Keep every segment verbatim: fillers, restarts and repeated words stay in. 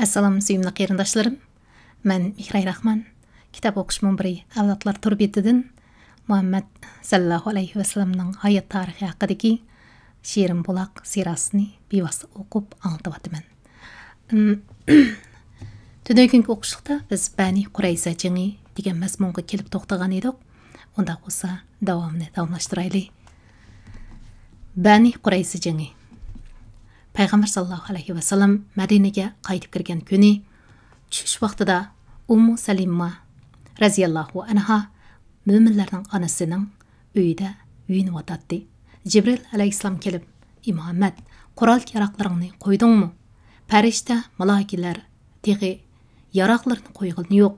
ئەسسالام، سۆيۈملۈك قېرىنداشلىرىم. مەن مېھراي راخمان. كىتاب ئوقۇش مۇنبىرى ئەۋلادلار تور بېتىدىن مۇھەممەد سەللەللاھۇ ئەلەيھى ۋەسەللەمنىڭ ھايات تارىخى ھەققىدىكى شېرىن بۇلاق سىراسىنى بىۋاسىتە ئوقۇپ ئاڭلىتىۋاتىمەن. ئىم، تۈنۈگۈنكى ئوقۇشلۇقتا بىز بەنى قۇرەيزە جېڭى دېگەن مەزمۇنغا كېلىپ توختىغان ئىدۇق. ئۇنداق بولسا، داۋامىنى داۋاملاشتۇرايلى. بەنى قۇرەيزە جېڭى. پەيغەمبەر ساللاللاھۇ ئەلەيھى ۋەسەللەم مەدىنىگە قايتىپ كىرگەن كۈنى چۈش ۋاقتىدا ئۇممۇ سەلىمە رەزىياللاھۇ ئەنھا، مۆمىنلەرنىڭ ئانىسىنىڭ ئۆيىدە يۇيۇنۇۋاتاتتى. جىبرىل ئەلەيھىسسالام كېلىپ، «ئى مۇھەممەد، قورال-ياراغلىرىڭنى قويدۇڭمۇ؟ پەرىشتە، مالايىكىلەر تېخى ياراغلىرىنى قويغىنى يوق.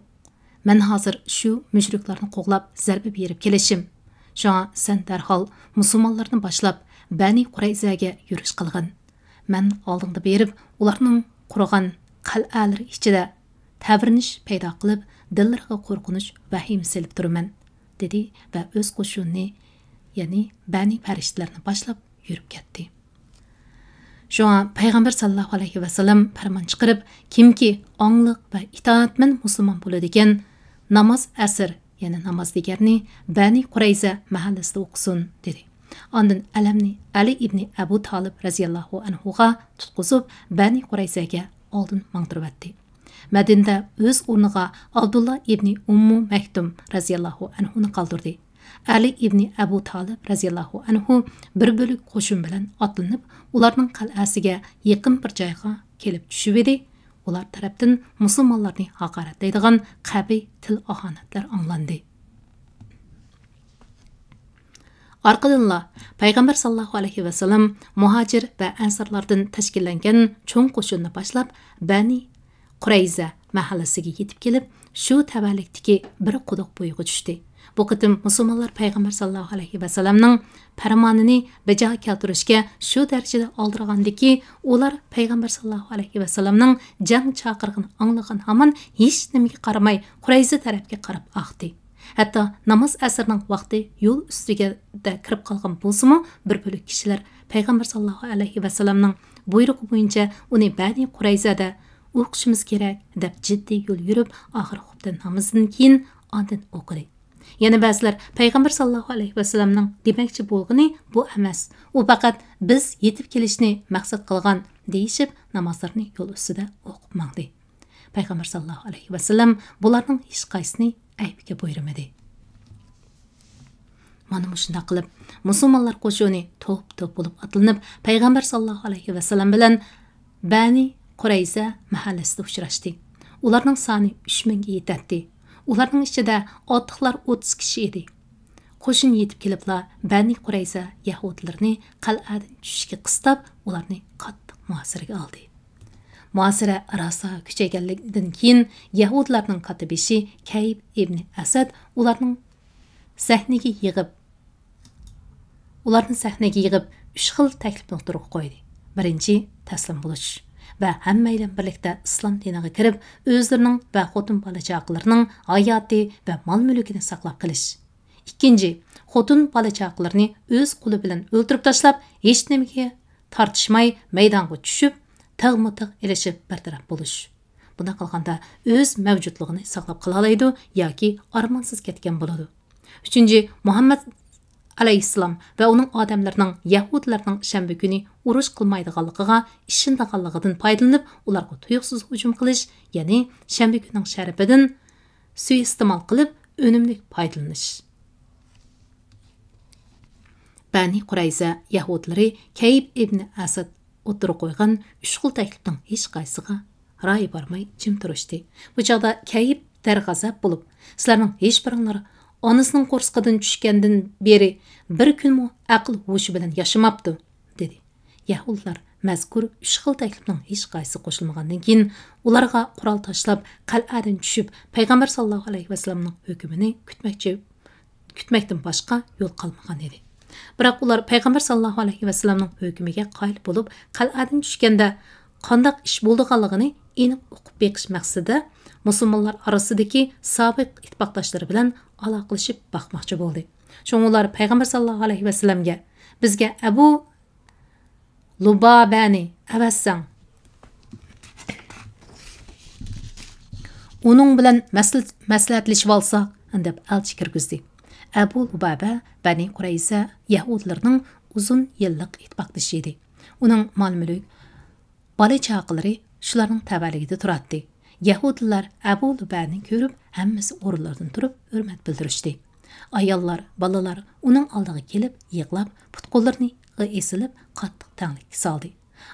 مەن ھازىر شۇ مۈشرىكلەرنى قوغلاپ زەربە بېرىپ كېلىشىم. شۇڭا سەن دەرھال مۇسۇلمانلارنى باشلاپ بەنى قۇرەيزەگە يۈرۈش قىلغىن. مەن ئالدىڭدا بېرىپ ئۇلارنىڭ قۇرغان قەلئەلىرى ئىچىدە تەۋرىنىش پەيدا قىلىپ، دىللىرىغا قورقۇنچ، ۋەھىمە سېلىپ تۇرىمەن» دېدى ۋە ئۆز قوشۇنىنى، يەنى بەنى پەرىشتىلەرنى باشلاپ يۈرۈپ كەتتى. شۇڭا پەيغەمبەر ساللاللاھۇ ئەلەيھى ۋەسەللەم پەرمان چىقىرىپ، «كىمكى ئاڭلىق ۋە ئىتائەتمەن مۇسۇلمان بولىدىكەن، ناماز ئەسىر، يەنى ناماز دىگەرنى بەنى قۇرەيزە مەھەللىسىدە ئوقۇسۇن» دېدى. ئاندىن ئەلەمنى ئەلى ئىبنى ئەبۇ تالىپ رەزىياللاھۇ ئەنھۇغا تۇتقۇزۇپ، بەنى قۇرەيزەگە ئالدىن ماڭدۇرۇۋەتتى. مەدىنىدە ئۆز ئورنىغا ئابدۇللا ئىبنى ئۇممۇ مەكتۇم رەزىياللاھۇ ئەنھۇنى قالدۇردى. ئەلى ئىبنى ئەبۇ تالىپ رەزىياللاھۇ ئەنھۇ بىر بۆلەك قوشۇن بىلەن ئاتلىنىپ، ئۇلارنىڭ قەلئەسىگە يېقىن بىر جايغا كېلىپ چۈشۈۋىدى. ئۇلار تەرەپتىن مۇسۇلمانلارنى ھاقارەتلەيدىغان قەبىھ تىل-ئاھانەتلەر ئاڭلاندى. ئارقىدىنلا پەيغەمبەر ساللاللاھۇ ئەلەيھى ۋەسەللەم مۇھاجىر ۋە ئەنسارلاردىن تەشكىللەنگەن چوڭ قوشۇننى باشلاپ، بەنى قۇرەيزە مەھەللىسىگە يېتىپ كېلىپ، شۇ تەۋەلىكتىكى بىر قۇدۇق بويىغا چۈشتى. بۇ قېتىم مۇسۇلمانلار پەيغەمبەر ساللاللاھۇ ئەلەيھى ۋەسەللەمنىڭ پەرمانىنى بېجا كەلتۈرۈشكە شۇ دەرىجىدە ئالدىرىغاندىكى، ئۇلار پەيغەمبەر ساللاللاھۇ ئەلەيھى ۋەسەللەمنىڭ جەڭ چاقىرىقىنى ئاڭلىغان ھامان ھېچنېمىگە قارىماي، قۇرەيزە تەرەپكە قاراپ ئاقتى. ھەتتا ناماز ئەسىرنىڭ ۋاقتى يول ئۈستىگە كىرىپ قالغان بولسىمۇ، بىر بۆلەك كىشىلەر پەيغەمبەر ساللاللاھۇ ئەلەيھى ۋەسەللەمنىڭ بۇيرۇقى بويىچە ئۇنى بەنى قۇرەيزەدە ئوقۇشىمىز كېرەك دەپ جىددىي يول يۈرۈپ، ئاخىر خۇپتەن نامىزىدىن كېيىن ئاندىن ئوقۇدى. يەنە بەزىلەر پەيغەمبەر ساللاللاھۇ ئەلەيھى ۋەسەللەمنىڭ دېمەكچى بولغىنى بۇ ئەمەس، ئۇ پەقەت بىز يېتىپ كېلىشنى مەقسەت قىلغان دېيىشىپ، نامازلىرىنى يول ئۈستىدە ئوقۇپ ماڭدى. پەيغەمبەر ساللاللاھۇ ئەلەيھى ۋەسەللەم بۇلارنىڭ ھېچقايسىسىنى ئەيىبكە بۇيرۇمىدى. مانا مۇشۇنداق قىلىپ، مۇسۇلمانلار قوشۇنى توپ-توپ بولۇپ ئاتلىنىپ، پەيغەمبەر ساللاللاھۇ ئەلەيھى ۋەسەللەم بىلەن بەنى قۇرەيزە مەھەللىسىدە ئۇچراشتى. ئۇلارنىڭ سانى ئۈچ مىڭگە يېتەتتى. ئۇلارنىڭ ئىچىدە ئاتلىقلار ئوتتۇز كىشى ئىدى. قوشۇن يېتىپ كېلىپلا، بەنى قۇرەيزە يەھۇدىيلىرىنى قەلئەدىن چۈشۈشكە قىستاپ، ئۇلارنى قاتتىق مۇھاسىرىگە ئالدى. مۇھاسىرە راسا كۈچەيگەنلىكىدىن كېيىن، يەھۇدىيلارنىڭ كاتتىبېشى كەيب ئىبنى ئەسەد ئۇلارنىڭ سەھنىگە يىغىپ، ئۇلارنى سەھنىگە يىغىپ، ئۈچ خىل تەكلىپنى ئوتتۇرىغا قويدى. بىرىنچى، تەسلىم بولۇش ۋە ھەممەيلەن بىرلىكتە ئىسلام دىنىغا كىرىپ، ئۆزلىرىنىڭ ۋە خوتۇن بالا-چاقىلىرىنىڭ ھاياتى ۋە مال-مۈلكىنى ساقلاپ قېلىش. ئىككىنچى، خوتۇن بالا-چاقىلىرىنى ئۆز قولى بىلەن ئۆلتۈرۈپ تاشلاپ، ھېچنېمىگە تارتىشماي مەيدانغا چۈشۈپ، تىغمۇ تىغ ئېلىشىپ بىر تەرەپ بولۇش. بۇنداق قىلغاندا ئۆز مەۋجۇتلۇقىنى ساقلاپ قالالايدۇ ياكى ئارمانسىز كەتكەن بولىدۇ. ئۈچىنچى، مۇھەممەد ئەلەيھىسسالام ۋە ئۇنىڭ ئادەملىرىنىڭ يەھۇدىيلارنىڭ شەنبە كۈنى ئۇرۇش قىلمايدىغانلىقىغا ئىشىنىدىغانلىقىدىن پايدىلىنىپ، ئۇلارغا تۇيۇقسىز ھۇجۇم قىلىش، يەنى شەنبە كۈنىنىڭ شەرىپىدىن سۇيىئىستېمال قىلىپ، ئۈنۈملۈك پايدىلىنىش. بەنى قۇرەيزە يەھۇدىيلىرى كەيب ئىبنى ئەسەد ئوتتۇرىغا قويغان ئۈچ خىل تەكلىپنىڭ ھېچقايسىسىغا رايى بارماي جىم تۇرۇشتى. بۇ چاغدا كەيب دەرغەزەپ بولۇپ، «سىلەرنىڭ ھېچبىرىڭلار ئانىسىنىڭ قورسىقىدىن چۈشكەندىن بېرى بىر كۈنمۇ ئەقىل ھوشى بىلەن ياشىماپتۇ» دېدى. يەھۇدىيلار مەزكۇر ئۈچ خىل تەكلىپنىڭ ھېچقايسىسىغا قوشۇلمىغاندىن كېيىن، ئۇلارغا قورال تاشلاپ، قەلئەدىن چۈشۈپ، پەيغەمبەر ساللاللاھۇ ئەلەيھى ۋەسەللەمنىڭ ھۆكمىنى كۈتمەكچى، كۈتمەكتىن باشقا يول قالمىغان ئىدى. بىراق ئۇلار پەيغەمبەر ساللاللاھۇ ئەلەيھى ۋەسەللەمنىڭ ھۆكمىگە قايىل بولۇپ، قەلئەدىن چۈشكەندە قانداق ئىش بولىدىغانلىقىنى ئېنىق ئۇقۇپ بېقىش مەقسىتىدە، مۇسۇلمانلار ئارىسىدىكى سابىق ئىتتىپاقداشلىرى بىلەن ئالاقىلىشىپ باقماقچى بولدى. شۇڭا ئۇلار پەيغەمبەر ساللاللاھۇ ئەلەيھى ۋەسەللەمگە، «بىزگە ئەبۇ لۇبابەنى ئەۋەتسەڭ، ئۇنىڭ بىلەن مەسلىھەت-، مەسلىھەتلىشىۋالساق، دەپ ئەلچى كىرگۈزدى. ئەبۇ لۇبابە بەنى قۇرەيزە يەھۇدىيلىرىنىڭ ئۇزۇن يىللىق ئىتتىپاقدىشى ئىدى. ئۇنىڭ مال-مۈلۈك، بالا-چاقىلىرى شۇلارنىڭ تەۋەلىكىدە تۇراتتى. يەھۇدىيلار ئەبۇ لۇبابەنى كۆرۈپ، ھەممىسى ئورۇنلىرىدىن تۇرۇپ ھۆرمەت بىلدۈرۈشتى. ئاياللار، بالىلار ئۇنىڭ ئالدىغا كېلىپ يىغلاپ، پۇت-قوللىرىنى ئېسىلىپ، قاتتىق تەڭلىككە سالدى.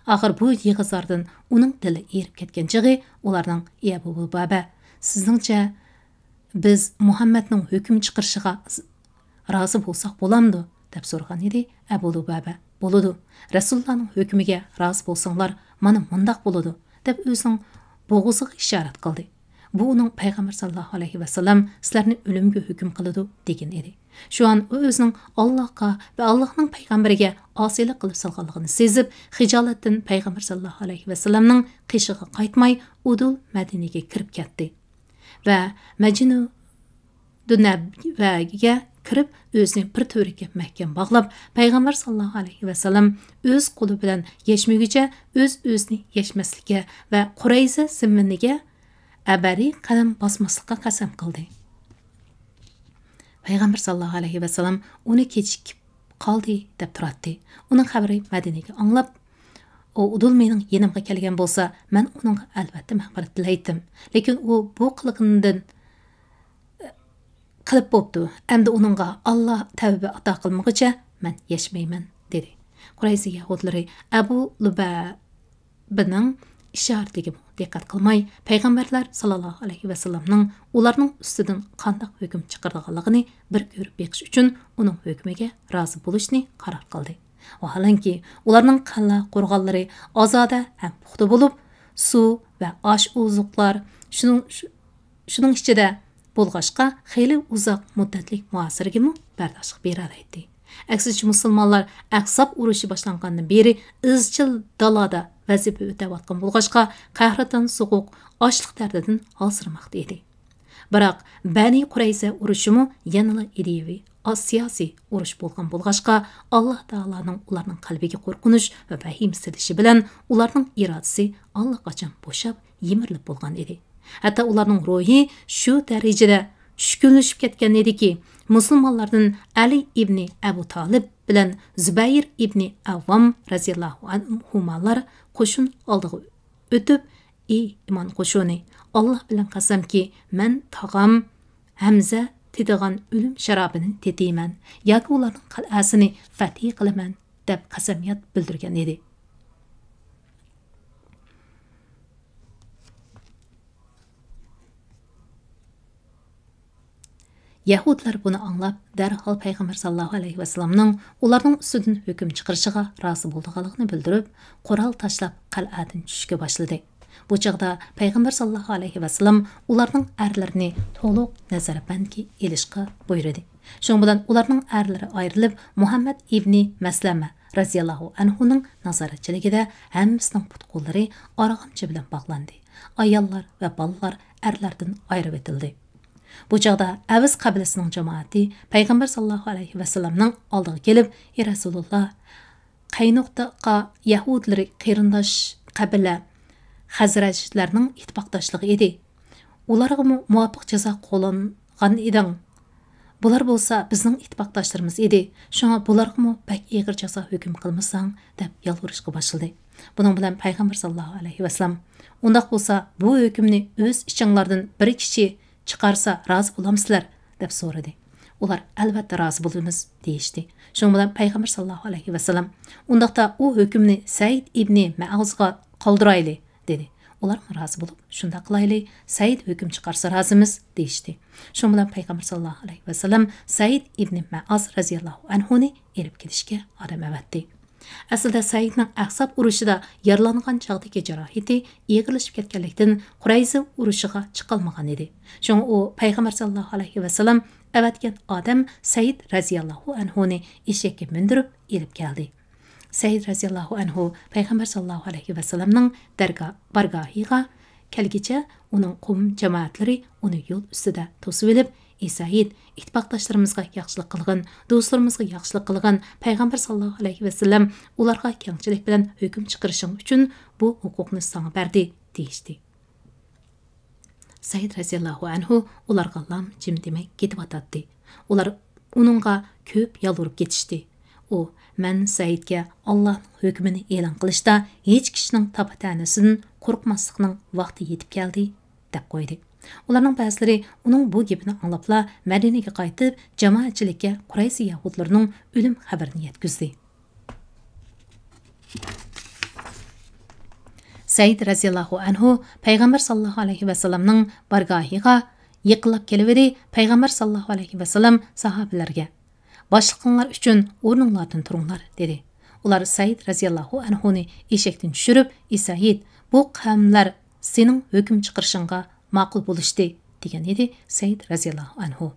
ئاخىر بۇ يىغا-زاردىن ئۇنىڭ دىلى ئېرىپ كەتكەن چېغى ئۇلارنىڭ: «ئەي ئەبۇ لۇبابە، سىزنىڭچە بىز مۇھەممەدنىڭ ھۆكۈم چىقىرىشىغا رازى بولساق بولامدۇ؟» دەپ سورىغان ئىدى. ئەبۇ لۇبابە: «بولىدۇ، رەسۇلۇللانىڭ ھۆكمىگە رازى بولساڭلار، مانا مۇنداق بولىدۇ» دەپ ئۆزىنىڭ بوغۇزىغا ئىشارەت قىلدى. بۇ ئۇنىڭ پەيغەمبەر ساللاللاھۇ ئەلەيھى ۋەسەللەم سىلەرنى ئۆلۈمگە ھۆكۈم قىلىدۇ دېگىنى ئىدى. شۇ ئان ئۇ ئۆزىنىڭ ئاللاھقا ۋە ئاللاھنىڭ پەيغەمبىرىگە ئاسىيلىق قىلىپ سالغانلىقىنى سېزىپ، خىجالەتتىن پەيغەمبەر ساللاللاھۇ ئەلەيھى ۋەسەللەمنىڭ قېشىغا قايتماي، ئۇدۇل مەدىنىگە كىرىپ كەتتى ۋە مەجنۇدۇنەبۋەگە كىرىپ، ئۆزىنى بىر تۈۋرۈككە مەھكەم باغلاپ، پەيغەمبەر ساللاللاھۇ ئەلەيھى ۋەسەللەم ئۆز قولى بىلەن يەشمىگۈچە ئۆز-ئۆزىنى يەشمەسلىككە ۋە قۇرەيزە زېمىنىگە ئەبەدىي قەدەم باسماسلىققا قەسەم قىلدى. پەيغەمبەر ساللاللاھۇ ئەلەيھى ۋەسەللەم ئۇنى كېچىكىپ قالدى دەپ تۇراتتى. ئۇنىڭ خەۋىرى مەدىنىگە ئاڭلاپ، ئۇ ئۇدۇل مېنىڭ يېنىمغا كەلگەن بولسا، مەن ئۇنىڭغا ئەلۋەتتە مەغپىرەت تىلەيتتىم. لېكىن ئۇ بۇ قىلغىنىدىن قىلىپ بوپتۇ. ئەمدى ئۇنىڭغا ئاللا تەۋبە ئاتا قىلمىغۇچە مەن يەشمەيمەن، دېدى. قۇرەيزە يەھۇدلىرى ئەبۇ لۇبابىنىڭ ئىشارىتىگىمۇ دىققەت قىلماي، پەيغەمبەرلەر ساللاللاھۇ ئەلەيھى ۋەسەللەمنىڭ ئۇلارنىڭ ئۈستىدىن قانداق ھۆكۈم چىقىرىدىغانلىقىنى بىر كۆرۈپ بېقىش ئۈچۈن ئۇنىڭ ھۆكمىگە رازى بولۇشنى قارار قىلدى. ۋاھالەنكى، ئۇلارنىڭ قەلئە قورغانلىرى ئازادە ھەم پۇختا بولۇپ، سۇ ۋە ئاش-ئوزۇقلار، شۇنىڭ، شۇ-، شۇنىڭ ئىچىدە بولغاچقا، خېلى ئۇزاق مۇددەتلىك مۇھاسىرىگىمۇ بەرداشلىق بېرەلەيتتى. ئەكسىچە، مۇسۇلمانلار ئەھزاب ئۇرۇشى باشلانغاندىن بېرى ئىزچىل دالادا ۋەزىپە ئۆتەۋاتقان بولغاچقا، قەھرىتان سوغۇق ئاچلىق دەردىدىن ھالسىرىماقتا ئىدى. بىراق، بەنى قۇرەيزە ئۇرۇشىمۇ يەنىلا ئىدىيەۋى، سىياسىي ئۇرۇش بولغان بولغاچقا، ئاللا تائالانىڭ ئۇلارنىڭ قەلبىگە قورقۇنچ ۋە ۋەھىمە سېلىشى بىلەن ئۇلارنىڭ ئىرادىسى ئاللىقاچان بوشاپ، يىمىرىلىپ بولغان ئىدى. ھەتتا ئۇلارنىڭ روھى شۇ دەرىجىدە چۈشكۈنلىشىپ كەتكەن ئىدىكى، مۇسۇلمانلاردىن ئەلى ئىبنى ئەبۇ تالىپ بىلەن زۇبەير ئىبنى ئەۋۋام رەزىياللاھۇ ئەنھۇمالار قوشۇن ئالدىغا ئۆتۈپ، ئى ئىمان قوشۇنى، ئاللا بىلەن قەسەمكى، مەن تاغام ھەمزە تېتىغان ئۆلۈم شارابىنى تېتىيمەن ياكى ئۇلارنىڭ قەلئەسىنى فەتھى قىلىمەن، دەپ قەسەمياد بىلدۈرگەن ئىدى. يەھۇدلار بۇنى ئاڭلاپ، دەرھال پەيغەمبەر ساللاللاھۇ ئەلەيھى ۋەسەللەمنىڭ ئۇلارنىڭ ئۈستىدىن ھۆكۈم چىقىرىشىغا رازى بولىدىغانلىقىنى بىلدۈرۈپ، قورال تاشلاپ، قەلئەدىن چۈشۈشكە باشلىدى. بۇ چاغدا پەيغەمبەر ساللاللاھۇ ئەلەيھى ۋەسەللەم ئۇلارنىڭ ئەرلىرىنى تولۇق نەزەربەندكە ئېلىشقا بۇيرۇدى. شۇنىڭ بىلەن ئۇلارنىڭ ئەرلىرى ئايرىلىپ، مۇھەممەد ئىبنى مەسلەمە رەزىياللاھۇ ئەنھۇنىڭ نازارەتچىلىكىدە ھەممىسىنىڭ پۇت-قوللىرى ئارغامچا بىلەن باغلاندى. ئاياللار ۋە بالىلار ئەرلەردىن ئايرىۋېتىلدى. بۇ چاغدا ئەۋس قەبىلىسىنىڭ جامائىتى پەيغەمبەر ساللاللاھۇ ئەلەيھى ۋەسەللەمنىڭ ئالدىغا كېلىپ، ئى رەسۇلۇللا، قەينۇققا يەھۇدلىرى قېرىنداش قەبىلە خەزرەجلەرنىڭ ئىتتىپاقداشلىقى ئىدى. ئۇلارغىمۇ مۇۋاپىق جازا قوللانغان ئىدىڭ. بۇلار بولسا بىزنىڭ ئىتتىپاقداشلىرىمىز ئىدى. شۇڭا بۇلارغىمۇ بەك ئېغىر جازا ھۆكۈم قىلمىساڭ، دەپ يالۋۇرۇشقا باشلىدى. بۇنىڭ بىلەن پەيغەمبەر ساللاللاھۇ ئەلەيھى ۋەسەللەم، ئۇنداق بولسا، بۇ ھۆكۈمنى ئۆز ئىچىڭلاردىن بىر كىشى چىقارسا رازى بولامسىلەر؟ دەپ سورىدى. ئۇلار، ئەلۋەتتە رازى بولىمىز، دېيىشتى. شۇنىڭ بىلەن پەيغەمبەر ساللاللاھۇ ئەلەيھى ۋەسەللەم، ئۇنداقتا ئۇ ھۆكۈمنى سەئىد ئىبنى مەئازغا قالدۇرايلى، دېدى. ئۇلارمۇ رازى بولۇپ، شۇنداق قىلايلى، سەئىد ھۆكۈم چىقارسا رازىمىز، دېيىشتى. شۇنىڭ بىلەن پەيغەمبەر ساللاللاھۇ ئەلەيھى ۋەسەللەم سەئىد ئىبنى مەئاز رەزىياللاھۇ ئەنھۇنى ئېلىپ كېلىشكە ئادەم ئەۋەتتى. ئەسلىدە سەئىدنىڭ ئەھزاب ئۇرۇشىدا يارىلانغان چاغدىكى جاراھىتى ئېغىرلىشىپ كەتكەنلىكتىن، قۇرەيزە ئۇرۇشىغا چىقالمىغان ئىدى. شۇڭا ئۇ پەيغەمبەر ساللاللاھۇ ئەلەيھى ۋەسەللەم ئەۋەتكەن ئادەم سەئىد رەزىياللاھۇ ئەنھۇنى ئېشەككە مىندۈرۈپ ئېلىپ كەلدى. سەئىد رەزىياللاھۇ ئەنھۇ پەيغەمبەر ساللاللاھۇ ئەلەيھى ۋەسەللەمنىڭ دەرگا-، بارگاھىغا كەلگىچە ئۇنىڭ قوم جامائەتلىرى ئۇنى يول ئۈستىدە توسۇۋېلىپ، ئى سەئىد، ئىتتىپاقداشلىرىمىزغا ياخشىلىق قىلغىن، دوستلىرىمىزغا ياخشىلىق قىلغىن، پەيغەمبەر ساللاللاھۇ ئەلەيھى ۋەسەللەم ئۇلارغا كەڭچىلىك بىلەن ھۆكۈم چىقىرىشىڭ ئۈچۈن بۇ ھوقۇقنى ساڭا بەردى، دېيىشتى. سەئىد رەزىياللاھۇ ئەنھۇ ئۇلارغا لام جىم دېمەي كېتىۋاتاتتى. ئۇلار ئۇنىڭغا كۆپ يالۋۇرۇپ كېتىشتى. ئۇ، مەن سەئىدكە ئاللاھنىڭ ھۆكمىنى ئېلان قىلىشتا ھېچ كىشىنىڭ تاپا-تەنىسىدىن قورقماسلىقنىڭ ۋاقتى يېتىپ كەلدى، دەپ قويدى. ئۇلارنىڭ بەزىلىرى ئۇنىڭ بۇ گېپىنى ئاڭلاپلا مەدىنىگە قايتىپ، جامائەتچىلىككە قۇرەيش يەھۇدلىرىنىڭ ئۆلۈم خەۋىرىنى يەتكۈزدى. سەئىد رەزىياللاھۇ ئەنھۇ پەيغەمبەر ساللاللاھۇ ئەلەيھى ۋەسەللەمنىڭ بارگاھىغا يېقىنلاپ كېلىۋىدى، پەيغەمبەر ساللاللاھۇ ئەلەيھى ۋەسەللەم ساھابىلەرگە، باشلىقىڭلار ئۈچۈن ئورنۇڭلاردىن تۇرۇڭلار، دېدى. ئۇلار سەئىد رەزىياللاھۇ ئەنھۇنى ئېشەكتىن چۈشۈرۈپ، ئى سەئىد، بۇ قەۋملەر سېنىڭ ھۆكۈم چىقىرىشىڭغا ماقۇل بولۇشتى، دېگەن ئىدى سەئىد رەزىياللاھۇ ئەنھۇ.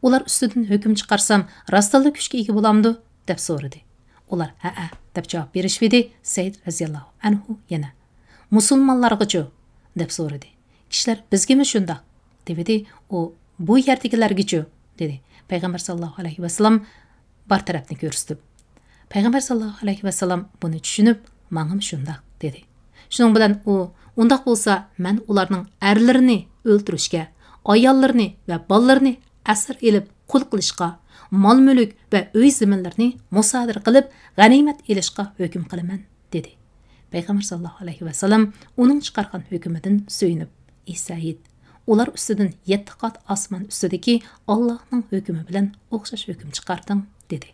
ئۇلار ئۈستىدىن ھۆكۈم چىقارسام، راستتىنلا كۈچكە ئىگە بولامدۇ؟ دەپ سورىدى. ئۇلار ھەئە، دەپ جاۋاب بېرىشىۋىدى. سەئىد رەزىياللاھۇ ئەنھۇ يەنە، مۇسۇلمانلارغىچۇ؟ دەپ سورىدى. كىشىلەر بىزگىمۇ شۇنداق، دېۋىدى. ئۇ، بۇ يەردىكىلەرگىچۇ؟ دېدى. پەيغەمبەر ساللاللاھۇ ئەلەيھى ۋەسەللەم بار تەرەپنى كۆرسىتىپ. پەيغەمبەر ساللاللاھۇ ئەلەيھى ۋەسەللەم بۇنى چۈشىنىپ، ماڭىمۇ شۇنداق، دېدى. شۇنىڭ بىلەن ئۇ، ئۇنداق بولسا مەن ئۇلارنىڭ ئەرلىرىنى ئۆلتۈرۈشكە، ئاياللىرىنى ۋە بالىلىرىنى ئەسىر ئېلىپ قۇل قىلىشقا، مال-مۈلۈك ۋە ئۆي زېمىنلىرىنى مۇسادىرە قىلىپ غەنىيمەت ئېلىشقا ھۆكۈم قىلىمەن، دېدى. پەيغەمبەر ساللاللاھۇ ئەلەيھى ۋەسەللەم ئۇنىڭ چىقارغان ھۆكمىدىن سۆيۈنۈپ، ئى سەئىد، ئۇلار ئۈستىدىن يەتتە قات ئاسمان ئۈستىدىكى ئاللاھنىڭ ھۆكمى بىلەن ئوخشاش ھۆكۈم چىقاردىڭ، دېدى.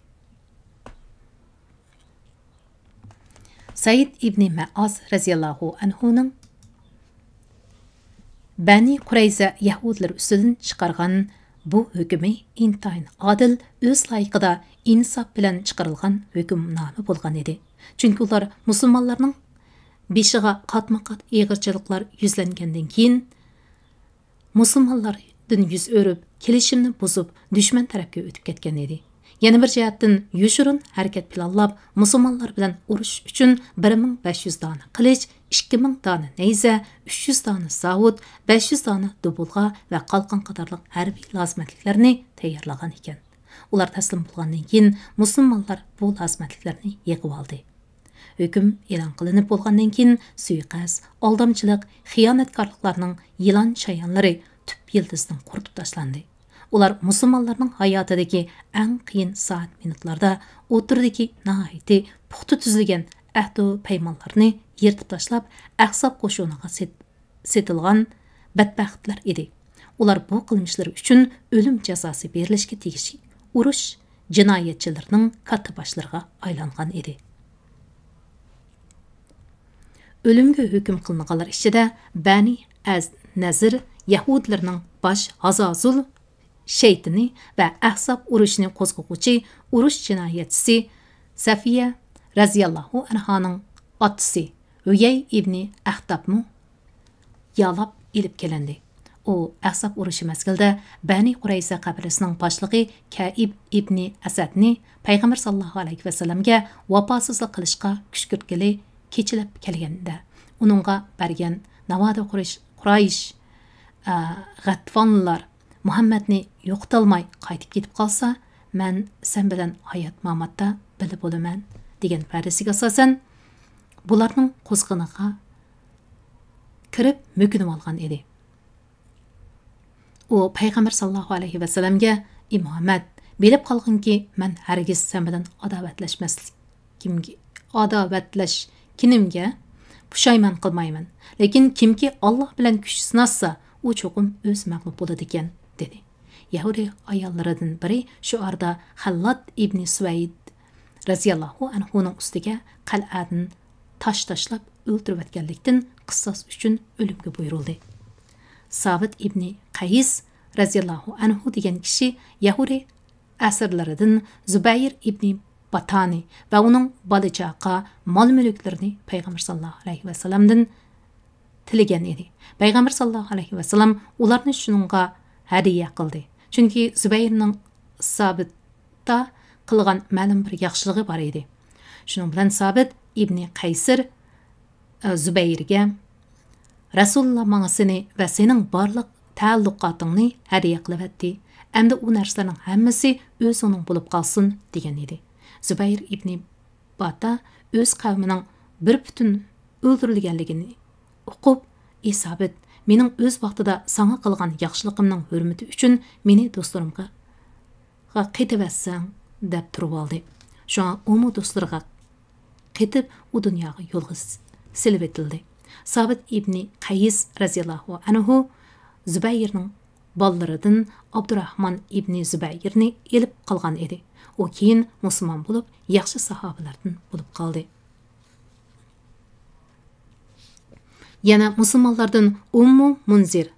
سەئىد ئىبنى مەئاز رەزىياللاھۇ ئەنھۇنىڭ بەنى قۇرەيزە يەھۇدىيلىرى ئۈستىدىن چىقارغان بۇ ھۆكمى ئىنتايىن ئادىل، ئۆز لايىقىدا ئىنساپ بىلەن چىقىرىلغان ھۆكۈمنامە بولغان ئىدى. چۈنكى ئۇلار مۇسۇلمانلارنىڭ بېشىغا قاتمۇ-قات ئېغىرچىلىقلار يۈزلەنگەندىن كېيىن، مۇسۇلمانلاردىن يۈز ئۆرۈپ، كېلىشىمنى بۇزۇپ، دۈشمەن تەرەپكە ئۆتۈپ كەتكەن ئىدى. يەنە بىر جەھەتتىن، يوشۇرۇن ھەرىكەت پىلانلاپ، مۇسۇلمانلار بىلەن ئۇرۇشۇش ئۈچۈن بىر مىڭ بەش يۈز دانە قىلىچ، ئىككى مىڭ دانە نەيزە، ئۈچ يۈز دانە زاۋۇت، بەش يۈز دانە دۇبۇلغا ۋە قالقان قاتارلىق ھەربىي لازىمەتلىكلەرنى تەييارلىغان ئىكەن. ئۇلار تەسلىم بولغاندىن كېيىن، مۇسۇلمانلار بۇ لازىمەتلىكلەرنى يىغىۋالدى. ھۆكۈم ئېلان قىلىنىپ بولغاندىن كېيىن، سۇيىقەست، ئالدامچىلىق، خىيانەتكارلىقلارنىڭ يىلان شايانلىرى تۈپ يىلتىزىدىن قۇرۇتۇپ تاشلاندى. ئۇلار مۇسۇلمانلارنىڭ ھاياتىدىكى ئەڭ قىيىن سائەت مىنۇتلاردا ئوتتۇرىدىكى ناھايىتى پۇختا تۈزۈلگەن ئەھدۇ پەيمانلارنى يىرتىپ تاشلاپ، ئەھزاب قوشۇنىغا سېت-، سېتىلغان بەتبەختلەر ئىدى. ئۇلار بۇ قىلمىشلىرى ئۈچۈن ئۆلۈم جازاسى بېرىلىشكە تېگىشلىك ئۇرۇش جىنايەتچىلىرىنىڭ كاتتىباشلىرىغا ئايلانغان ئىدى. ئۆلۈمگە ھۆكۈم قىلىنغانلار ئىچىدە بەنى ئەز نەزىر يەھۇدىيلىرىنىڭ باش ھازازۇل شەيتىنى ۋە ئەھزاب ئۇرۇشىنى قوزغىغۇچى ئۇرۇش جىنايەتچىسى سەفىيە رەزىياللاھۇ ئەنھانىڭ ئاتىسى ھۈيەي ئىبنى ئەختابمۇ يالاپ ئېلىپ كېلىندى. ئۇ ئەھزاب ئۇرۇشى مەزگىلىدە بەنى قۇرەيزە قەبىلىسىنىڭ باشلىقى كەئىب ئىبنى ئەسەدنى پەيغەمبەر ساللاللاھۇ ئەلەيھى ۋەسەللەمگە ۋاپاسىزلىق قىلىشقا كۈشكۈرتكىلى كېچىلەپ كەلگەندە، ئۇنىڭغا بەرگەن ناۋادا قۇرىش، قۇرايش، ئە، غەتفانلىلار مۇھەممەدنى يوقىتالماي قايتىپ كېتىپ قالسا، مەن سەن بىلەن ھايات-ماماتتا بىللە بولىمەن، دېگەن ۋەدىسىگە ئاساسەن، بۇلارنىڭ قوزغىنىغا كىرىپ مۆكۈنۈۋالغان ئىدى. ئۇ پەيغەمبەر ساللاللاھۇ ئەلەيھى ۋەسەللەمگە، ئى مۇھەممەد، بىلىپ قالغىنكى، مەن ھەرگىز سەن بىلەن ئاداۋەتلەشمەسلىكىمگە، ئاداۋەتلەشكىنىمگە پۇشايمان قىلمايمەن. لېكىن كىمكى ئاللاھ بىلەن كۈچ سىناشسا، ئۇ چوقۇم ئۆزى مەغلۇپ بولىدىكەن، دېدى. يەھۇدىي ئاياللىرىدىن بىرى شۇ ئارىدا خەللات ئىبنى سۇۋەيد رەزىياللاھۇ ئەنھۇنىڭ ئۈستىگە قەلئەدىن تاش تاشلاپ ئۆلتۈرۈۋەتكەنلىكتىن، قىساس ئۈچۈن ئۆلۈمگە بۇيرۇلدى. سابىت ئىبنى قەيس رەزىياللاھۇ ئەنھۇ دېگەن كىشى يەھۇدىي ئەسىرلىرىدىن زۇبەير ئىبنى باتانى ۋە ئۇنىڭ بالا-چاقا، مال-مۈلۈكلىرىنى پەيغەمبەر ساللاللاھۇ ئەلەيھى ۋەسەللەمدىن تىلىگەن ئىدى. پەيغەمبەر ساللاللاھۇ ئەلەيھى ۋەسەللەم ئۇلارنى شۇنىڭغا ھەدىيە قىلدى. چۈنكى زۇبەيرنىڭ سابىتتا قىلغان مەلۇم بىر ياخشىلىقى بار ئىدى. شۇنىڭ بىلەن سابىت ئىبنى قەيسىر، ئە، زۇبەيرگە، «رەسۇلۇللا ماڭا سېنى ۋە سېنىڭ بارلىق تەئەللۇقاتىڭنى ھەدىيە قىلىۋەتتى. ئەمدى ئۇ نەرسىلەرنىڭ ھەممىسى ئۆزۈڭنىڭ بولۇپ قالسۇن» دېگەن ئىدى. زۇبەير ئىبنى باتا ئۆز قەۋمىنىڭ بىر پۈتۈن ئۆلتۈرۈلگەنلىكىنى ئۇقۇپ، ئى سابىت، مېنىڭ ئۆز ۋاقتىدا ساڭا قىلغان ياخشىلىقىمنىڭ ھۆرمىتى ئۈچۈن مېنى دوستلىرىمغا قېتىۋەتسەڭ» دەپ تۇرۇۋالدى. شۇڭا ئۇمۇ دوستلىرىغا قېتىپ، ئۇ دۇنياغا يولغا س-، سېلىۋېتىلدى. سابىت ئىبنى قەيس رەزىياللاھۇ ئەنھۇ زۇبەيرنىڭ بالىلىرىدىن ئابدۇراھمان ئىبنى زۇبەيرنى ئېلىپ قالغان ئىدى. ئۇ كېيىن مۇسۇلمان بولۇپ، ياخشى ساھابىلەردىن بولۇپ قالدى. يەنە مۇسۇلمانلاردىن ئۇممۇ مۇنزىر،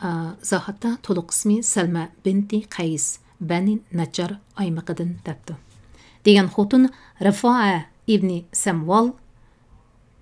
ئا، زاھاتتا تولۇق ئىسمى سەلمە بىنتى قەيس، بەنى نەججار ئايمىقىدىن دەپتۇ، دېگەن خوتۇن رىفائە ئىبنى سەمۋال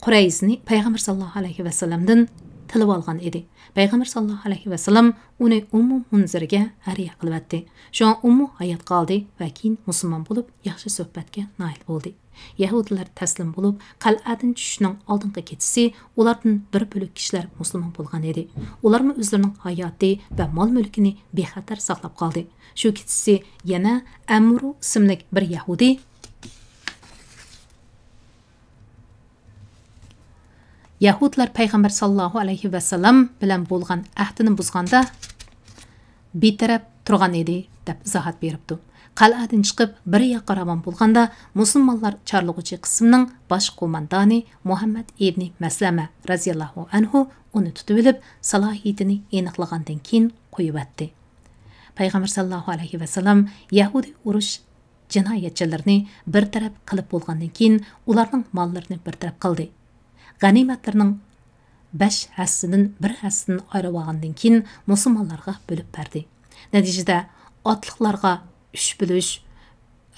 قۇرەيزنى پەيغەمبەر ساللاللاھۇ ئەلەيھى ۋەسەللەمدىن تىلىۋالغان ئىدى. پەيغەمبەر ساللاللاھۇ ئەلەيھى ۋەسەللەم ئۇنى ئۇممۇ مۇنزىرگە ھەدىيە قىلىۋەتتى. شۇڭا ئۇممۇ ھايات قالدى ۋە كېيىن مۇسۇلمان بولۇپ، ياخشى سۆھبەتكە نائىل بولدى. يەھۇدىيلار تەسلىم بولۇپ، قەلئەدىن چۈشۈشنىڭ ئالدىنقى كېچىسى ئۇلاردىن بىر بۆلەك كىشىلەر مۇسۇلمان بولغان ئىدى. ئۇلارمۇ ئۆزلىرىنىڭ ھاياتى ۋە مال-مۈلكىنى بىخەتەر ساقلاپ قالدى. شۇ كېچىسى يەنە ئەمرۇ ئىسىملىك بىر يەھۇدىي، يەھۇدىيلار پەيغەمبەر ساللاللاھۇ ئەلەيھى ۋەسەللەم بىلەن بولغان ئەھدىنى بۇزغاندا، بىتەرەپ تۇرغان ئىدى، دەپ ئىزاھات بېرىپتۇ. قەلئەدىن چىقىپ، بىر ياققا راۋان بولغاندا، مۇسۇلمانلار چارلىغۇچى قىسمىنىڭ باش قوماندانى مۇھەممەد ئىبنى مەسلەمە رەزىياللاھۇ ئەنھۇ ئۇنى تۇتۇۋېلىپ، سالاھىيىتىنى ئېنىقلىغاندىن كېيىن قويۇۋەتتى. پەيغەمبەر ساللاللاھۇ ئەلەيھى ۋەسەللەم يەھۇدىي ئۇرۇش جىنايەتچىلىرىنى بىر تەرەپ قىلىپ بولغاندىن كېيىن، ئۇلارنىڭ ماللىرىنى بىر تەرەپ قىلدى. غەنىيمەتلىرىنىڭ بەش ھەسسىدىن بىر ھەسسىسىنى ئايرىۋالغاندىن كېيىن، مۇسۇلمانلارغا بۆلۈپ بەردى. نەتىجىدە، ئاتلىقلارغا ئۈچ بۆلۈش،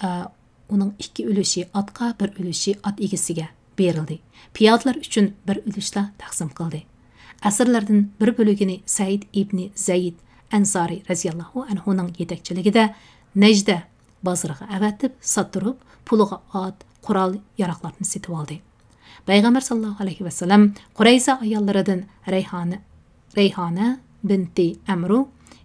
ئە، ئۇنىڭ ئىككى ئۈلۈشى ئاتقا، بىر ئۈلۈشى ئات ئىگىسىگە بېرىلدى. پىيادىلەر ئۈچۈن بىر ئۈلۈشلا تەقسىم قىلدى. ئەسىرلەردىن بىر بۆلىكىنى سەئىد ئىبنى زەيد ئەنسارى رەزىياللاھۇ ئەنھۇنىڭ يېتەكچىلىكىدە نەجدە بازىرىغا ئەۋەتىپ ساتتۇرۇپ، پۇلىغا ئات، قورال، ياراغلارنى سېتىۋالدى. پەيغەمبەر ساللاللاھۇ ئەلەيھى ۋەسەللەم قۇرەيزە ئاياللىرىدىن رەيھانە، رەيھانە بىنتى ئەمرۇ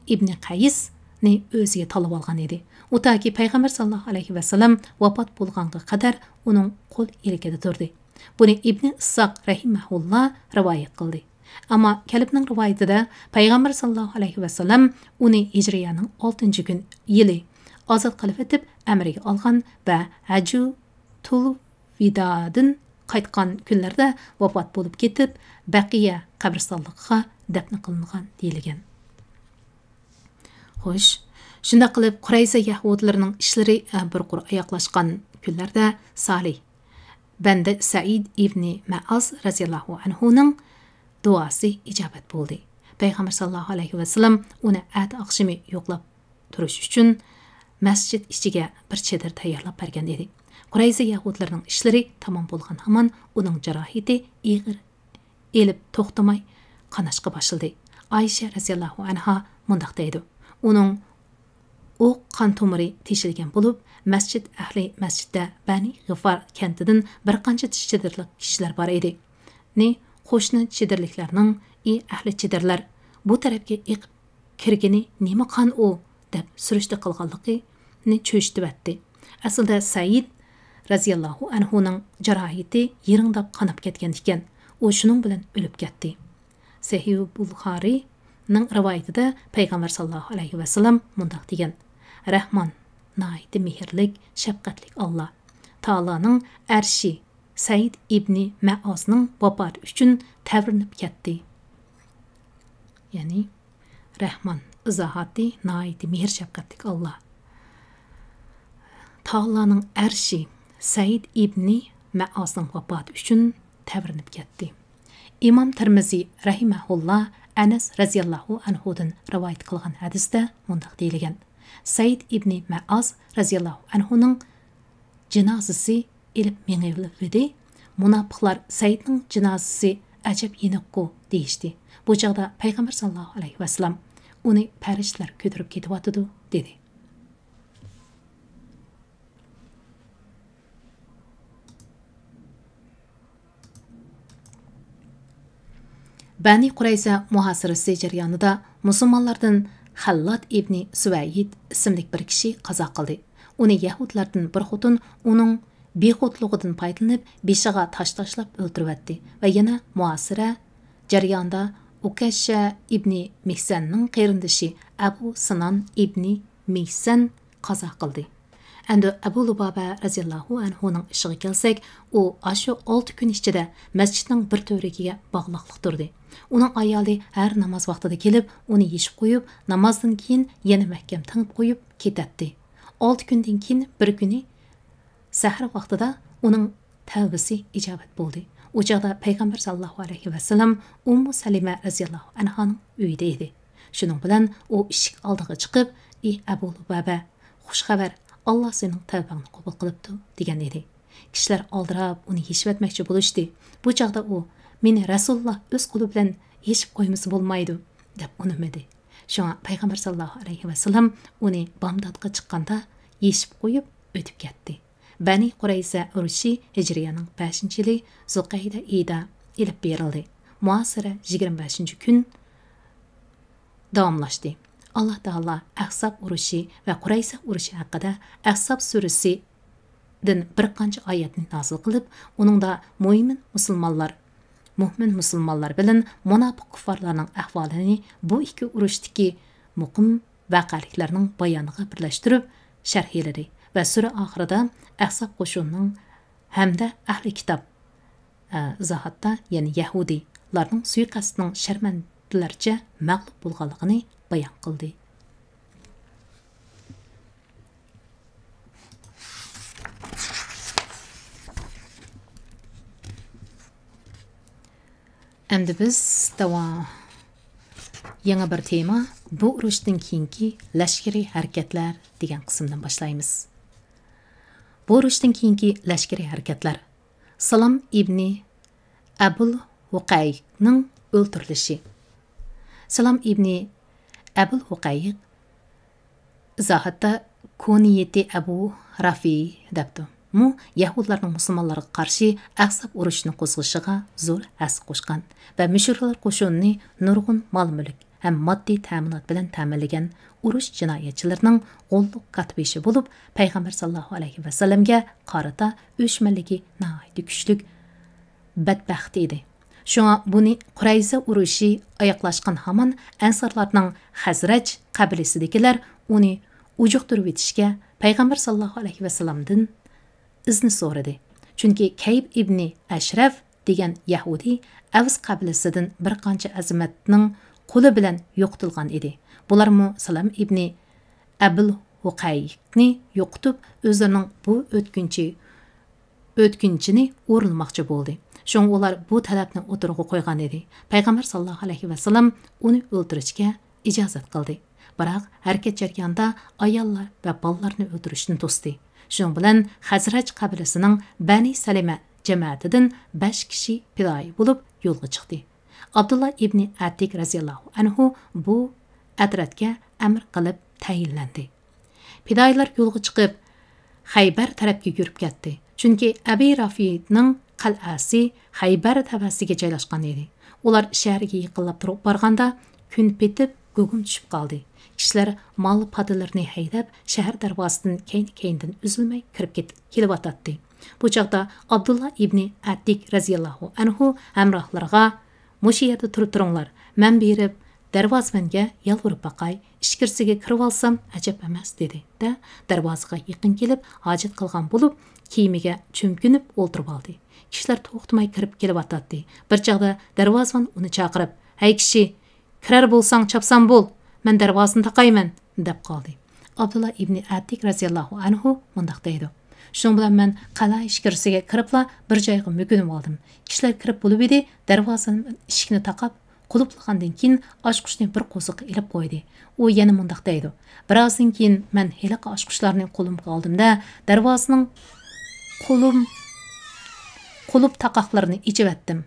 ئىبنى قەيسنى ئۆزىگە تاللىۋالغان ئىدى. ئۇ تاكى پەيغەمبەر ساللاللاھۇ ئەلەيھى ۋەسەللەم ۋاپات بولغانغا قەدەر ئۇنىڭ قول ئىلكىدە تۇردى. بۇنى ئىبنى ئىسساق رەھىمەھۇللا رىۋايەت قىلدى. ئەمما كەلبنىڭ رىۋايىتىدە پەيغەمبەر ساللاللاھۇ ئەلەيھى ۋەسەللەم ئۇنى ھىجرىيەنىڭ ئالتىنچى كۈن يىلى ئازاد قىلىۋېتىپ ئەمرىگە ئالغان ۋە ھەججۇتۇل ۋىدادىن قايتقان كۈنلەردە ۋاپات بولۇپ كېتىپ، بەقىيە قەبرىستانلىقىغا دەپنە قىلىنغان دېيىلگەن. خوش، شۇنداق قىلىپ، قۇرەيزە يەھۇدىيلىرىنىڭ ئىشلىرى، ئە، بىر قۇر ئاياغلاشقان كۈنلەردە سالىھ بەندە سەئىد ئىبنى مەئاز رەزىياللاھۇ ئەنھۇنىڭ دۇئاسى ئىجابەت بولدى. پەيغەمبەر ساللاللاھۇ ئەلەيھى ۋەسەللەم ئۇنى ئەتە ئاخشىمى يوقلاپ تۇرۇش ئۈچۈن مەسچىت ئىچىگە بىر چېدىر تەييارلاپ بەرگەن ئىدى. قۇرەيزە يەھۇدىيلىرىنىڭ ئىشلىرى تامام بولغان ھامان ئۇنىڭ جاراھىتى ئېغىر ئېلىپ توختىماي قاناشقا باشلىدى. ئائىشە رەزىياللاھۇ ئەنھا مۇنداق دەيدۇ: ئۇنىڭ ئوق قان تومۇرى تېشىلگەن بولۇپ، مەسچىت ئەھلى مەسچىتتە بەنى غىفار كەنتىدىن بىر قانچە چېدىرلىق كىشىلەر بار ئىدى. نى قوشنا چېدىرلىكلەرنىڭ: «ئى ئەھلى چېدىرلەر، بۇ تەرەپكە ئېقىپ كىرگىنى نېمە قان ئۇ؟» دەپ سۈرۈشتە قىلغانلىقىنى چۆچۈتۈۋەتتى. ئەسلىدە سەئىد رەزىياللاھۇ ئەنھۇنىڭ جاراھىتى يىرىڭداپ قاناپ كەتكەن ئىكەن، ئۇ شۇنىڭ بىلەن ئۆلۈپ كەتتى. سەھىھ بۇخارىنىڭ رىۋايىتىدە پەيغەمبەر ساللاللاھۇ ئەلەيھى ۋەسەللەم مۇنداق دېگەن: «رەھمان، ناھايىتى مېھىرلىك، شەپقەتلىك ئاللا. تائالانىڭ ئەرشى سەئىد ئىبنى مەئازنىڭ ۋاپاتى ئۈچۈن تەۋرىنىپ كەتتى.» يەنى، رەھمان، ئىزاھاتى، ناھايىتى مېھىر-شەپقەتلىك ئاللا. تائالانىڭ ئەرشى سەئىد ئىبنى مەئازنىڭ ۋاپاتى ئۈچۈن تەۋرىنىپ كەتتى. ئىمام تىرمىزى رەھىمەھۇللا ئەنەس رەزىياللاھۇ ئەنھۇدىن رىۋايەت قىلغان ھەدىستە مۇنداق دېيىلگەن: سەئىد ئىبنى مەئاز رەزىياللاھۇ ئەنھۇنىڭ جىنازىسى ئېلىپ مېڭىۋىدى. مۇناپىقلار: «سەئىدنىڭ جىنازىسى ئەجەب يېنىققۇ» دېيىشتى. بۇ چاغدا پەيغەمبەر ساللاللاھۇ ئەلەيھى ۋەسەللەم: «ئۇنى پەرىشتىلەر كۆتۈرۈپ كېتىۋاتىدۇ» دېدى. بەنى قۇرەيزە مۇھاسىرىسى جەريانىدا مۇسۇلمانلاردىن خەللات ئىبنى سۇۋەيد ئىسىملىك بىر كىشى قازا قىلدى. ئۇنى يەھۇدىيلاردىن بىر خوتۇن ئۇنىڭ بىخۇدلۇقىدىن پايدىلىنىپ، بېشىغا تاش تاشلاپ ئۆلتۈرۈۋەتتى ۋە يەنە مۇھاسىرە جەريانىدا ئۇكەشە ئىبنى مىھسەننىڭ قېرىندىشى ئەبۇ سىنان ئىبنى مىھسەن قازا قىلدى. ئەمدى ئەبۇ لۇبابە رەزىياللاھۇ ئەنھۇنىڭ ئىشىغا كەلسەك، ئۇ ئاشۇ ئالتە كۈن ئىچىدە مەسچىتنىڭ بىر تۈۋرۈكىگە باغلاقلىق تۇردى. ئۇنىڭ ئايالى ھەر ناماز ۋاقتىدا كېلىپ، ئۇنى يېشىپ قويۇپ، نامازدىن كېيىن يەنە مەھكەم تېڭىپ قويۇپ كېتەتتى. ئالتە كۈندىن كېيىن بىر كۈنى سەھەر ۋاقتىدا ئۇنىڭ تەۋبىسى ئىجابەت بولدى. ئۇ چاغدا پەيغەمبەر ساللاللاھۇ ئەلەيھى ۋەسەللەم ئۇممۇ سەلىمە رەزىياللاھۇ ئەنھانىڭ ئۆيىدە ئىدى. شۇنىڭ بىلەن ئۇ ئىشىك ئالدىغا چىقىپ، ئى ئەبۇ لۇبابە، خۇش خەۋەر، ئاللا سېنىڭ تەۋبەڭنى قوبۇل قىلىپتۇ، دېگەن ئىدى. كىشىلەر ئالدىراپ ئۇنى يېشىۋەتمەكچى بولۇشتى. بۇ چاغدا ئۇ، مېنى رەسۇلۇللا ئۆز قولى بىلەن يېشىپ قويمىسا بولمايدۇ، دەپ ئۇنىمىدى. شۇڭا پەيغەمبەر ساللاللاھۇ ئەلەيھى ۋەسەللەم ئۇنى بامداتقا چىققاندا يېشىپ قويۇپ ئۆتۈپ كەتتى. بەنى قۇرەيزە ئۇرۇشى ھىجرىيەنىڭ بەشىنچى يىلى زۇلقەئىدە ئېيىدا ئېلىپ بېرىلدى. مۇھاسىرە يىگىرمە بەشىنچى كۈن داۋاملاشتى. ئاللا تائالا ئەھزاب ئۇرۇشى ۋە قۇرەيزە ئۇرۇشى ھەققىدە ئەھزاب سۈرىسىدىن بىر قانچە ئايەتنى نازىل قىلىپ، ئۇنىڭدا مۆمىن مۇسۇلمانلار، مۆمىن مۇسۇلمانلار بىلەن مۇناپىق كۇففارلارنىڭ ئەھۋالىنى بۇ ئىككى ئۇرۇشتىكى مۇقىم ۋەقەلىكلەرنىڭ بايانىغا بىرلەشتۈرۈپ شەرھلىدى ۋە سۈرە ئاخىرىدا ئەھزاب قوشۇنىنىڭ ھەمدە ئەھلى كىتاب، ئە، ئىزاھاتتا، يەنى يەھۇدىيلارنىڭ سۇيىقەستىنىڭ شەرمەندىلەرچە مەغلۇپ بولغانلىقىنى بايان قىلدى. ئەمدى بىز داۋا-، يېڭى بىر تېما، بۇ ئۇرۇشتىن كېيىنكى لەشكىرىي ھەرىكەتلەر دېگەن قىسىمدىن باشلايمىز. بۇ ئۇرۇشتىن كېيىنكى لەشكىرىي ھەرىكەتلەر. سالام ئىبنى ئەبۇل ھۇقەيىقنىڭ ئۆلتۈرۈلۈشى. سالام ئىبنى ئەبۇل ھۇقەيىق ئىزاھاتتا كۇنىيىتى ئەبۇ رافى دەپتۇ. مۇ يەھۇدلارنىڭ مۇسۇلمانلارغا قارشى ئەھزاب ئۇرۇشىنى قوزغىشىغا زور ھەسسە قوشقان ۋە مۇشرىكلار قوشۇنىنى نۇرغۇن مال-مۈلۈك ھەم ماددىي تەمىنات بىلەن تەمىنلىگەن ئۇرۇش جىنايەتچىلىرىنىڭ غوللۇق كاتتىبېشى بولۇپ، پەيغەمبەر ساللاللاھۇ ئەلەيھى ۋەسەللەمگە قارىتا ئۆچمەنلىكى ناھايىتى كۈچلۈك بەتبەخت ئىدى. شۇڭا بۇنى قۇرەيزە ئۇرۇشى ئاياغلاشقان ھامان ئەنسارلارنىڭ خەزرەج قەبىلىسىدىكىلەر ئۇنى ئۇجۇقتۇرۇۋېتىشكە پەيغەمبەر ساللاللاھۇ ئەلەيھى ۋەسەللەمدىن ئىزنى سورىدى. چۈنكى كەيب ئىبنى ئەشرەف دېگەن يەھۇدىي ئەۋس قەبىلىسىدىن بىر قانچە ئەزىمەتنىڭ قولى بىلەن يوقىتىلغان ئىدى. بۇلارمۇ سالام ئىبنى ئەبىل ھۇقەيىقنى يوقىتىپ، ئۆزلىرىنىڭ بۇ ئۆتكۈنچى، ئۆتكۈنچىنى ئورۇنلىماقچى بولدى. شۇڭا ئۇلار بۇ تەلەپنى ئوتتۇرىغا قويغان ئىدى. پەيغەمبەر ساللاللاھۇ ئەلەيھى ۋەسەللەم ئۇنى ئۆلتۈرۈشكە ئىجازەت قىلدى. بىراق ھەرىكەت جەريانىدا ئاياللار ۋە بالىلارنى ئۆلتۈرۈشتىن توستى. شۇنىڭ بىلەن خەزرەج قەبىلىسىنىڭ بەنى سەلىمە جەمەتىدىن بەش كىشى پىدائىي بولۇپ يولغا چىقتى. ئابدۇللا ئىبنى ئەتىك رەزىياللاھۇ ئەنھۇ بۇ ئەترەتكە ئەمىر قىلىپ تەيىنلەندى. پىدائىيلار يولغا چىقىپ، خەيبەر تەرەپكە يۈرۈپ كەتتى. چۈنكى ئەبى رافىنىڭ قەلئەسى خەيبەر تەۋەسىگە جايلاشقان ئىدى. ئۇلار شەھەرگە يېقىنلاپ تۇرۇپ بارغاندا، كۈن پېتىپ، گۇگۇم چۈشۈپ قالدى. كىشىلەر مال پادىلىرىنى ھەيدەپ، شەھەر دەرۋازىسىدىن كەينى-كەينىدىن ئۈزۈلمەي كىرىپ كېت-، كېلىۋاتاتتى. بۇ چاغدا ئابدۇللا ئىبنى ئەتىك رەزىياللاھۇ ئەنھۇ ھەمراھلىرىغا، مۇشۇ يەردە تۇرۇپ تۇرۇڭلار، مەن بېرىپ دەرۋازىمەنگە يالۋۇرۇپ باقاي، ئىچكىرىسىگە كىرىۋالسام ئەجەب ئەمەس، دېدى-دە، دەرۋازىغا يېقىن كېلىپ ھاجەت قىلغان بولۇپ، كىيىمىگە چۆمكۈنۈپ ئولتۇرۇۋالدى. كىشىلەر توختىماي كىرىپ كېلىۋاتاتتى. بىر چاغدا دەرۋازىۋان ئۇنى چاقىرىپ، ھەي كىشى، كىرەر بولساڭ چاپسان بول، مەن دەرۋازىنى تاقايمەن، دەپ قالدى. ئابدۇللا ئىبنى ئەتىك رەزىياللاھۇ ئەنھۇ مۇنداق دەيدۇ، شۇنىڭ بىلەن مەن قەلئە ئىچكىرىسىگە كىرىپلا بىر جايغا مۆكۈنۈۋالدىم. كىشىلەر كىرىپ بولۇۋىدى، دەرۋازىدىن ئىشىكنى تاقاپ، قۇلۇپلىغاندىن كېيىن، ئاچقۇچنى بىر قورساققا ئېلىپ قويدى. ئۇ يەنە مۇنداق دەيدۇ، بىرازدىن كېيىن مەن ھېلىقى ئاچقۇچلارنى قولۇمغا ئالدىم-دە، دەرۋازىنىڭ قولۇم-، قۇلۇپ تاقاقلىرىنى ئېچىۋەتتىم.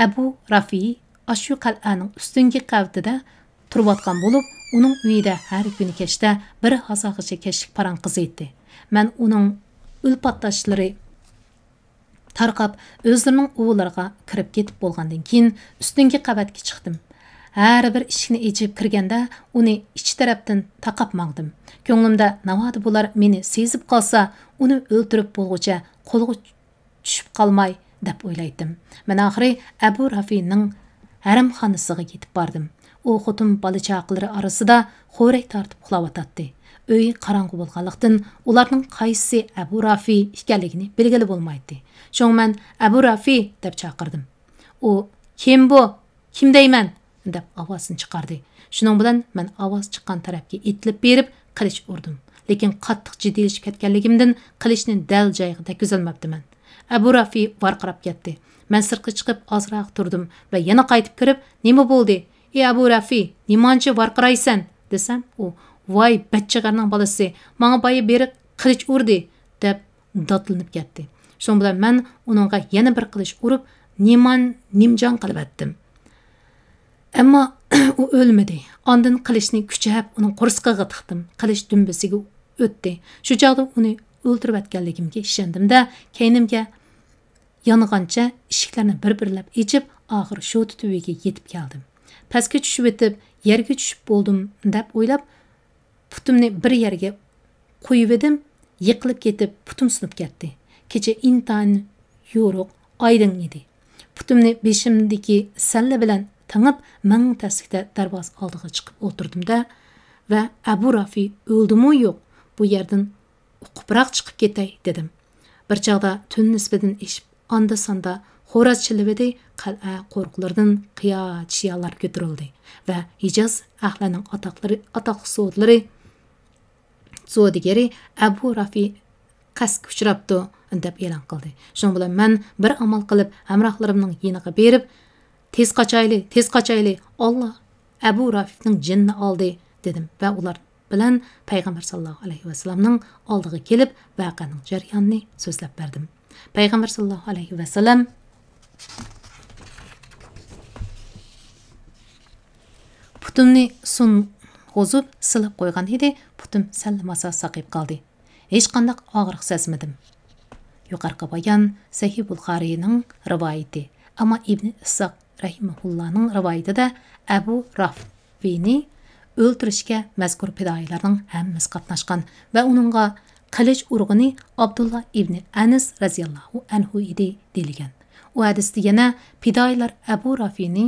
ئەبۇ رافىي ئاشۇ قەلئەنىڭ ئۈستۈنكى قەۋىتىدە تۇرۇۋاتقان بولۇپ، ئۇنىڭ ئۆيىدە ھەر كۈنى كەچتە بىر ھازاغىچە كەچلىك پاراڭ قىزىيتتى. مەن ئۇنىڭ ئۈلپاتداشلىرى تارقاپ، ئۆزلىرىنىڭ ئۇۋىلىرىغا كىرىپ كېتىپ بولغاندىن كېيىن، ئۈستۈنكى قەۋەتكە چىقتىم. ھەر بىر ئىشىكنى ئېچىپ كىرگەندە، ئۇنى ئىچ تەرەپتىن تاقاپ ماڭدىم. كۆڭلۈمدە، ناۋادا بۇلار مېنى سېزىپ قالسا، ئۇنى ئۆلتۈرۈپ بولغۇچە قولغا چۈشۈپ قالماي، دەپ ئويلايتتىم. مەن ئاخىرى ئەبۇ رافىنىڭ ھەرەمخانىسىغا يېتىپ باردىم. ئۇ خوتۇن بالا چاقىلىرى ئارىسىدا خورەك تارتىپ ئۇخلاۋاتاتتى. ئۆي قاراڭغۇ بولغانلىقتىن، ئۇلارنىڭ قايسىسى ئەبۇ رافى ئىكەنلىكىنى بىلگىلى بولمايتتى. شۇڭا مەن، «ئەبۇ رافى!» دەپ چاقىردىم. ئۇ، «كىم بۇ؟ كىم دەيمەن؟» دەپ ئاۋازىنى چىقاردى. شۇنىڭ بىلەن مەن ئاۋاز چىققان تەرەپكە ئېتىلىپ بېرىپ، قىلىچ ئۇردۇم. لېكىن قاتتىق جىددىيلىشىپ كەتكەنلىكىمدىن، قىلىچنى دەل جايىغا تەگكۈزەلمەپتىمەن. ئەبۇ رافى ۋارقىراپ كەتتى. مەن سىرتقا چىقىپ ئازراق تۇردۇم ۋە يەنە قايتىپ كىرىپ، «نېمە بولدى؟ ئى ئەبۇ رافى، نېمانچە ۋارقىرايسەن؟» دېسەم، ئۇ، «ۋاي، بەچچىغەرنىڭ بالىسى، ماڭا بايا بېرى قىلىچ ئۇردى!» دەپ داتلىنىپ كەتتى. شۇنىڭ بىلەن مەن ئۇنىڭغا يەنە بىر قىلىچ ئۇرۇپ، نېماننېمجان قىلىۋەتتىم. ئەمما ئۇ ئۆلمىدى. ئاندىن قىلىچنى كۈچەپ ئۇنىڭ قورسىقىغا تىقتىم. قىلىچ دۈمبىسىگە ئۆتتى. شۇ چاغدا ئۇنى ئۆلتۈرۈۋەتكەنلىكىمگە ئىشەندىم-دە، كەينىمگە يانغانچە ئىشىكلەرنى بىر-بىرلەپ ئېچىپ، ئاخىر شوتا تۈۋىگە يېتىپ كەلدىم. پەسكە چۈشۈۋېتىپ، يەرگە چۈشۈپ بولدۇم دەپ ئويلاپ، پۇتۇمنى بىر يەرگە قويۇۋىدىم، يىقىلىپ كېتىپ، پۇتۇم سۇنۇپ كەتتى. كېچە ئىنتايىن يورۇق، ئايدىڭ ئىدى. پۇتۇمنى بېشىمدىكى سەللە بىلەن تېڭىپ، مىڭ تەسلىكتە دەرۋازا ئالدىغا چىقىپ ئولتۇردۇم-دە، ۋە «ئەبۇ رافى ئۆلدىمۇ يوق، بۇ يەردىن ئۇقۇپراق چىقىپ كېتەي» دېدىم. بىر چاغدا تۈن نىسپىدىن ئېشىپ، ئاندا-ساندا خوراز چىللىۋىدى، قەلئە قورۇقلىرىدىن قىيا-چىيالار كۆتۈرۈلدى ۋە ھىجاز ئەھلىنىڭ ئاتاقلىرى، ئاتاقلىق سودىلىرى، سودىگىرى ئەبۇ رافى قەستكە ئۇچراپتۇ، دەپ ئېلان قىلدى. شۇنىڭ بىلەن مەن بىر ئامال قىلىپ، ھەمراھلىرىمنىڭ يېنىغا بېرىپ، «تېز قاچايلى، تېز قاچايلى، ئاللا ئەبۇ رافىنىڭ جېنىنى ئالدى» دېدىم ۋە ئۇلار بىلەن پەيغەمبەر ساللاللاھۇ ئەلەيھى ۋەسەللەمنىڭ ئالدىغا كېلىپ، ۋەقەنىڭ جەريانىنى سۆزلەپ بەردىم. پەيغەمبەر ساللاللاھۇ ئەلەيھى ۋەسەللەم پۇتۇمنى سۇنغۇزۇپ سىلاپ قويغان ئىدى، پۇتۇم سەللىماسا ساقىيىپ قالدى. ھېچقانداق ئاغرىق سەزمىدىم. يۇقىرىقى بايان سەھىھ بۇخارىينىڭ رىۋايىتى. ئەمما ئىبنى ئىسھاق رەھىمەھۇللانىڭ رىۋايىتىدە ئەبۇ رافىنى ئۆلتۈرۈشكە مەزكۇر پىدائىيلارنىڭ ھەممىسى قاتناشقان ۋە ئۇنىڭغا قىلىچ ئۇرغىنى ئابدۇللا ئىبنى ئەنىس رەزىياللاھۇ ئەنھۇ ئىدى، دېيىلگەن. ئۇ ھەدىستە يەنە پىدائىيلار ئەبۇ رافىنى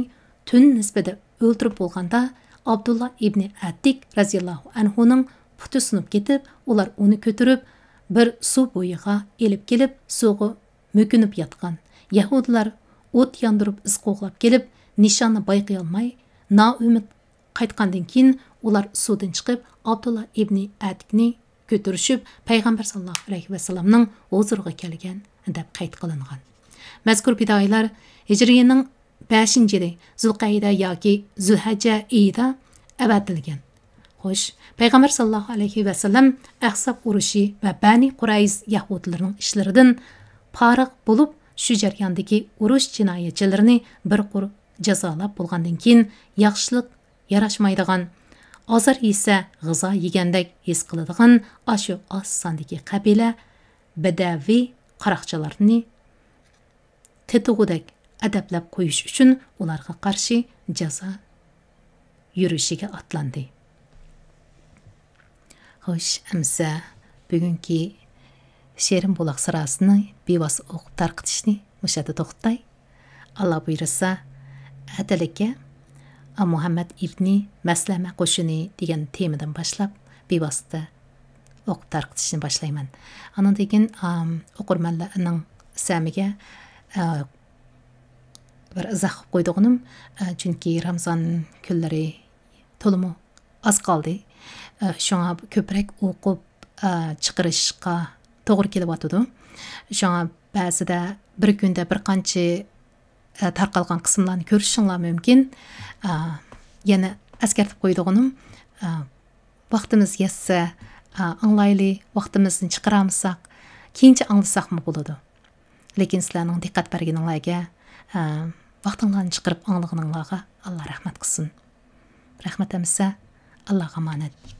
تۈن نىسبىدە ئۆلتۈرۈپ بولغاندا، ئابدۇللا ئىبنى ئەتىك رەزىياللاھۇ ئەنھۇنىڭ پۇتى سۇنۇپ كېتىپ، ئۇلار ئۇنى كۆتۈرۈپ، بىر سۇ بويىغا ئېلىپ كېلىپ، سۇغا مۆكۈنۈپ ياتقان. يەھۇدىيلار ئوت ياندۇرۇپ ئىز قوغلاپ كېلىپ، نىشاننى بايقىيالماي، نائۈمىد قايتقاندىن كېيىن، ئۇلار سۇدىن چىقىپ، ئابدۇللا ئىبنى ئەتىكنى كۆتۈرۈشۈپ، پەيغەمبەر ساللاللاھۇ ئەلەيھى ۋەسەللەمنىڭ ھۇزۇرىغا كەلگەن، دەپ قەيت قىلىنغان. مەزكۇر پىدائىيلار ھىجرىينىڭ بەشىنچى يىلى زۇلقەئىدە ياكى زۇلھەججە ئېيىدا ئەۋەتىلگەن. خوش، پەيغەمبەر ساللاللاھۇ ئەلەيھى ۋەسەللەم ئەھزاب ئۇرۇشى ۋە بەنى قۇرەيز يەھۇدىيلىرىنىڭ ئىشلىرىدىن پارىغ بولۇپ، شۇ جەرياندىكى ئۇرۇش جىنايەتچىلىرىنى بىر قۇر جازالاپ بولغاندىن كېيىن، ياخشىلىق ياراشمايدىغان، ئازار يېسە غىزا يېگەندەك ھېس قىلىدىغان ئاشۇ ئاز ساندىكى قەبىلە بەدەۋىي قاراقچىلارنى تېتىغۇدەك ئەدەپلەپ قويۇش ئۈچۈن ئۇلارغا قارشى جازا يۈرۈشىگە ئاتلاندى. خوش، ئەمسە بۈگۈنكى شېرىن بۇلاق سىراسىنى بىۋاسىتە ئوقۇپ تارقىتىشنى مۇشۇ يەردە توختىتاي. ئاللا بۇيرۇسا، ئەتىلىككە مۇھەممەد ئىبنى مەسلەمە قوشۇنى دېگەن تېمىدىن باشلاپ بىۋاسىتە ئوقۇپ تارقىتىشنى باشلايمەن. ئانىڭدىن كېيىن، ئام، ئوقۇرمەنلەرنىڭ سەمىگە، ئە، بىر ئىزاھ قىلىپ قويىدىغىنىم، ئە، چۈنكى رامىزان كۈنلىرى تولىمۇ ئاز قالدى. ئە، شۇڭا كۆپرەك ئوقۇپ، ئە، چىقىرىشقا توغرا كېلىۋاتىدۇ. شۇڭا بەزىدە بىر كۈندە بىر قانچە، ئە، تارقالغان قىسىملارنى كۆرۈشۈڭلار مۇمكىن. ئە، يەنە ئەسكەرتىپ قويىدىغىنىم، ئە، ۋاقتىمىز يەتسە، ئە، ئاڭلايلى، ۋاقتىمىزنى چىقىرالمىساق، كېيىنچە ئاڭلىساقمۇ بولىدۇ. لېكىن سىلەرنىڭ دىققەت بەرگىنىڭلارگە، ئە، ۋاقتىڭلارنى چىقىرىپ ئاڭلىغىنىڭلارغا ئاللا رەھمەت قىلسۇن. رەھمەت ئەمىسە، ئاللاغا ئامانەت.